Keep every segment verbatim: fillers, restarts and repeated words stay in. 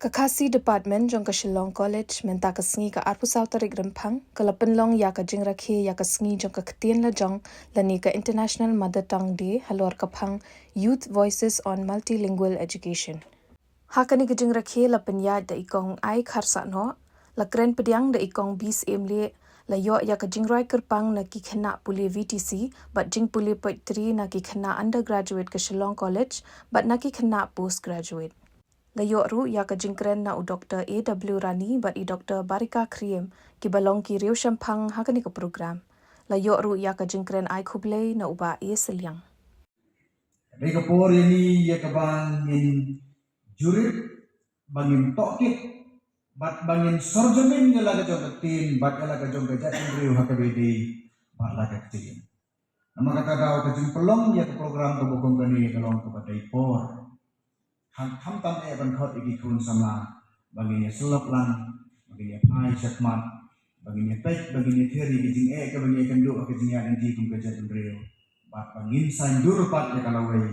Ka Khasi Department jong ka Shillong College mynta ka sngi ka arphew saw tarik Rymphang ka la pynlong ïa ka jingrakhe ïa ka sngi jong ka ktien lajong lane ka International Mother Tongue Day halor ka phang Youth Voices on Multilingual Education. Ha kane ka jingrakhe la pynïaid da i kong Ai Kharsahnoh, la kren pdiang da i kong Bis Emleh, la ïoh ïa ka jingrwai kyrpang na ki khynnah pule V T C bad jingpule poetry na ki khynnah undergraduate ka Shillong College bad na ki khynnah postgraduate. La ïoh ruh ïa ka jingkren na u Doktor A W Rani bad i Doktor Barika Khriem kiba long ki riewshemphang ha kane ka program. La ïoh ruh ïa ka jingkren ai khublei na u Bah A Sylliang. Dei ka por ïa ngi ïa kaba ngin jurip, ba ngin tohkit bad ba ngin sorjamin ïa la ka jong ka ktien bad ïa la ka jong ka jaitbynriew ha kaba ïadei bad la ka ktien. Namar kata ka daw ka jingpynlong ïa ka program kaba kum kane ka long kaba dei por. Kham, khamtam eh ban khot ïa ki khun samla ba ngin ïa sylloh lang, ba ngin ïa phai shakhmat, ba ngin ïa peit, ba ngin ïa ther ïa ki jingeh kaba ngin ïa kynduh ha ka jingïaid lynti kum ka jaitbynriew bad ba ngin saiñdur pat ïa ka lawei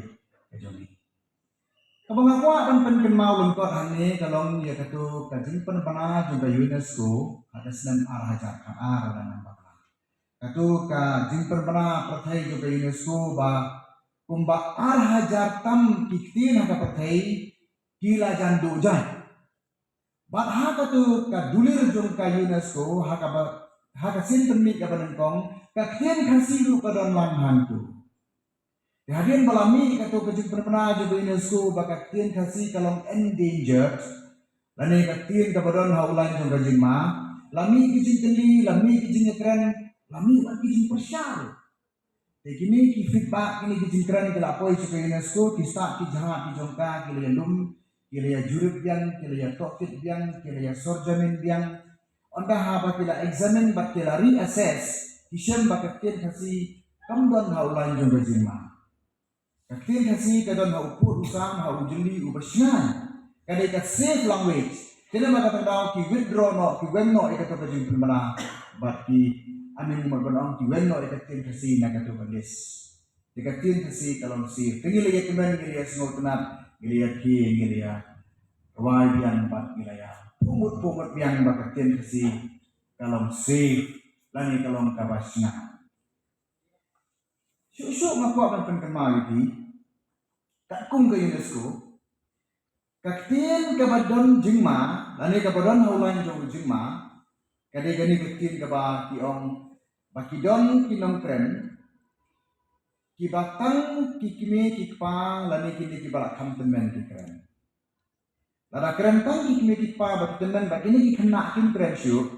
ka jong ngi. Kaba nga kwah ban pynkynmaw lyngkot hangne ka long ïa katu ka jingpynbna jong ka UNESCO ha ka snem ar hajar khatar lada ngam bakla. Katu ka jingpynbna pyrthei jong ka UNESCO ba kumba ar hajar tam ki ktien ha ka pyrthei ki la jan duh jait. Bad ha katu ka dulir jong ka UNESCO ha kaba, ha ka sien pynmih kaba nyngkong, ka ktien Khasi ruh ka don lang hangtu. Te hadien ba la mih katu ka jingpynbna jong ka UNESCO ba ka ktien Khasi ka long endangered, lane ka ktien kaba don ha u lain jong ka jingma, la mih ki jingkylli, la mih ki jingïakren, la mih bad ki jingpyrshah. Te kine ki feedback, kine ki jingkren ki la poi sha ka UNESCO, ki stad ki jhad ki jong ka, ki la ïalum, ki la ïajurip biang, ki la ïatohkit biang, ki la ïasorjamin biang. Ynda haba ki la examine bad ki la reassess, ki shem ba ka ktien Khasi kam don ha u lain jong ka jingma. Ka ktien Khasi ka don ha u pud u sam, ha u jylli uba shngaiñ. Ka dei ka safe language. Te namar kata ka daw ki withdraw noh, ki weng noh ïa kata ka jingpynbna bad ki, I mean, mut ban ong ki weng noh ïa ka ktien Khasi na kata ka list. Te ka ktien Khasi ka long safe. Te ngi la ïakmen, ngi la ïasngewtynnat, ngi la ïakhie, ngi la ïarwai biang bad ngi la ïa pynmut pynmut biang ba ka ktien Khasi ka long safe lane ka long kaba shngaiñ. Shuh shuh nga kwah ban pynkynmaw ïa phi, katkum ka UNESCO, ka ktien kaba don jingma lane kaba don ha u lain jong u jingma ka dei kane ka ktien kaba ki ong ba ki don ki nongkren kiba tang ki kmie ki kpa lane kine kiba la kham tymmen ki kren. Lada kren tang ki kmie ki kpa ba ki tymmen ba kine ki khynnah kim kren shuh,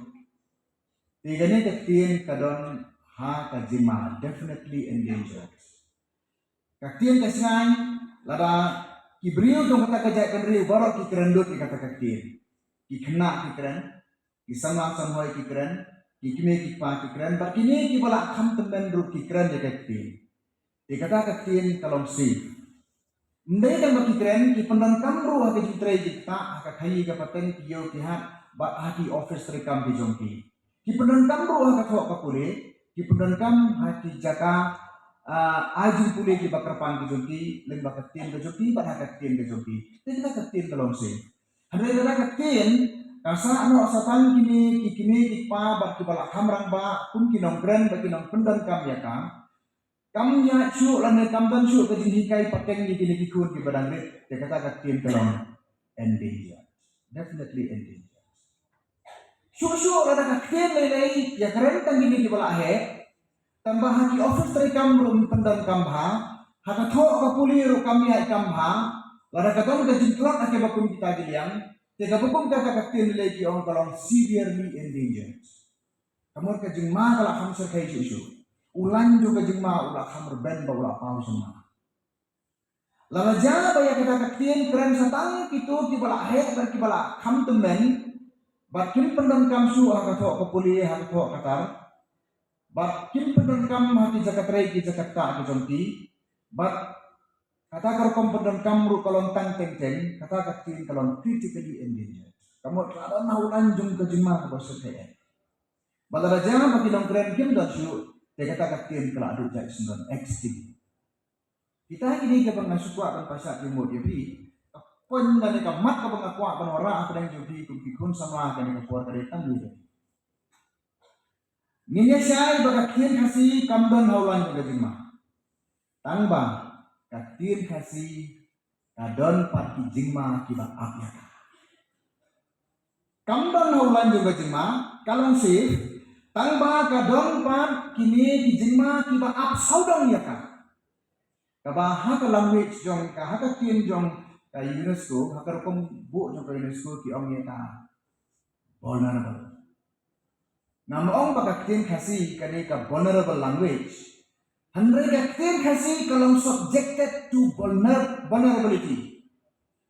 te kane ka ktien ka don ha ka jingma, definitely endangered. Ka ktien ka shngaiñ lada ki briew jong kata ka jaitbynriew baroh ki kren lut ïa kata ka ktien. Ki khynnah ki kren, ki samla samhoi ki kren, ki kmie ki kpa ki kren, bad kine kiba la kham tymmen ruh ki kren ïa ka ktien. Te kata ka ktien ka long safe. Ym dei tang ba ki kren, ki pyndonkam ruh ha ka jingtrei jingktah, ha ka khaïi ka pateng, ki ïew ki hat, bad ha ki office treikam ki jong ki. Ki pyndonkam ruh ha ka thoh ka pule, ki pyndonkam ha ki jaka, ah, ai jingpule kiba kyrpang ki jong ki, lyngba ka ktien ka jong ki, bad ha ka ktien ka jong ki. Te kata ka ktien ka long safe. Hynrei lada ka ktien ka sah noh sa tang kine ki kmie ki kpa bad kiba la kham rangbah kum ki nongkren bad ki nongpyndonkam ïa ka, kam ïaid shuh lane kam don shuh ka jinghikai pateng ïa kine ki khun kiba dang rit, te kata ka ktien ka long endangered. Definitely endangered. Shuh shuh lada ka ktien lei lei ïakren tang kine kiba la heh, tangba ha ki office treikam ruh ym pyndonkam bha, ha ka thoh ka pule ruh kam ïaid kam bha, lada ka don ka jingtlot ha kaba kum kita ki liang, te kaba kum kata ka ktien lei lei ki ong ka long severely endangered. Ka mut ka jingma ka la kham shyrkhei shuh shuh. U lain jong ka jingma u la kham rben bad u la paw sha ma. Lada jia ba ïa kata ka ktien kren sa tang kito kiba la heh bad kiba la kham tymmen, bad kim pyndonkam shuh ha ka thoh ka pule, ha ka thoh ka tar, bad kim pyndonkam ha ki jaka trei ki jaka ktah ki jong ki, bad kata ka rukom pyndonkam ruh ka long tang teng teng, kata ka ktien ka long critically endangered. Ka mut ka don ha u lain jong ka jingma kaba shyrkhei. Bad lada jia ba ki nongkren kim don shuh, te kata ka ktien ka la duh jait syndon, extinct. Kita kine kiba nga shu kwah ban pynshai jingmut ïa phi. Pynban ka mat kaba nga kwah ban wanrah ha pdeng jong phi kum ki khun samla kane ka por ka dei tang ïa ka. Ngin ïa shai ba ka ktien Khasi kam don ha u lain jong ka jingma. Tang ba ka ktien Khasi ka don pat ki jingma kiba ap ïa ka. Kam don ha u lain jong ka jingma, ka long safe, tang ba ka don pat kine ki jingma kiba ap sawdong ïa ka. Kaba ha ka language jong ka, ha ka ktien jong ka UNESCO, ha ka rukom buh jong ka UNESCO ki ong ïa ka vulnerable. Ngam ong ba ka ktien Khasi ka dei ka vulnerable language. Hynrei ka ktien Khasi ka long subjected to vulner-, vulnerability.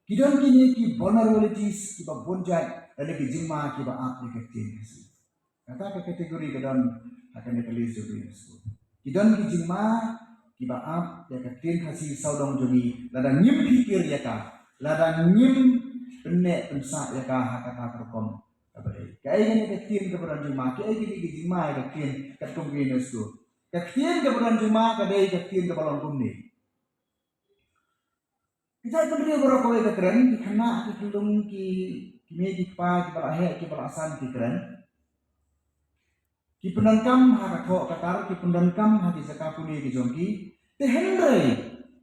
Ki don kine ki vulnerabilities kiba bun jait, lane ki jingma kiba ap ïa ka ktien Khasi. Kata ka category ka don ha kane ka list jong UNESCO. Ki don ki jingma kiba ap ïa ka ktien Khasi sawdong jong ngi, lada ngim phikir ïa ka, lada ngim pynneh pynsah ïa ka ha kata ka rukom kaba dei. Kaei kane ka ktien kaba don jingma, kaei kine ki jingma ïa ka ktien katkum ka UNESCO. Ka ktien kaba don jingma ka dei ka ktien kaba long kumne. Ki jaitbynriew baroh kawei ka kren, ki khynnah, ki khyllung, ki, ki mei, ki kpa, kiba la heh, kiba la san, ki kren. Ki pyndonkam ha ka thoh ka tar, ki pyndonkam ha ki jaka pule ki jong ki. Te hynrei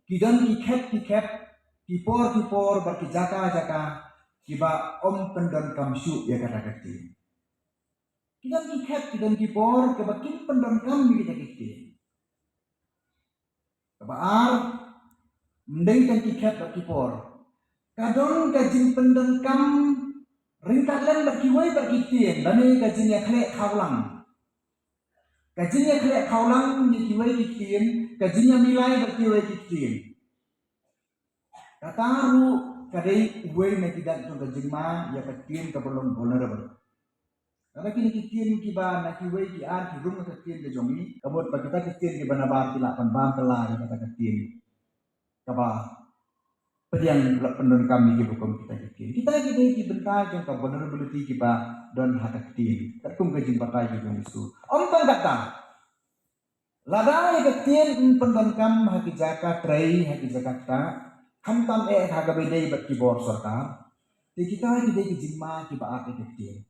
ki don ki khep ki khep, ki por ki por, bad ki jaka jaka, kiba ym pyndonkam shuh ïa kata ka ktien. Ki don ki khep, ki don ki por, kiba kim pyndonkam ïa kata ka ktien. Kaba ar, ym dei tang ki khep bad ki por. Ka don ka jingpyndonkam ryngkat lem bad kiwei bad ki ktien, lane ka jingïakhleh khawlang. Ka jingïakhleh khawlang ïa kiwei ki ktien, ka jingïamilai bad kiwei ki ktien. Kata ruh ka dei uwei na ki dak jong ka jingma ïa ka ktien kaba long vulnerable. Lada kine ki ktien kiba na kiwei ki ar ki rung ka ktien ka jong ngi, ka mut ba kita ki ktien kiba nabar ki lah ban bam kylla ïa kata ka ktien kaba pdiang, la pyndonkam ïa kiba kum kita ki ktien. Kita ki dei ki bynta jong ka vulnerability kiba don ha ka ktien, katkum ka jingbatai ka jong Jisu. Ym tang kata, lada ïa ka ktien ym pyndonkam ha ki jaka trei, ha ki jaka ktah, khamtam eh ha kaba ïadei bad ki bor sorkar, te kita ki dei ki jingma kiba ap ïa ka ktien.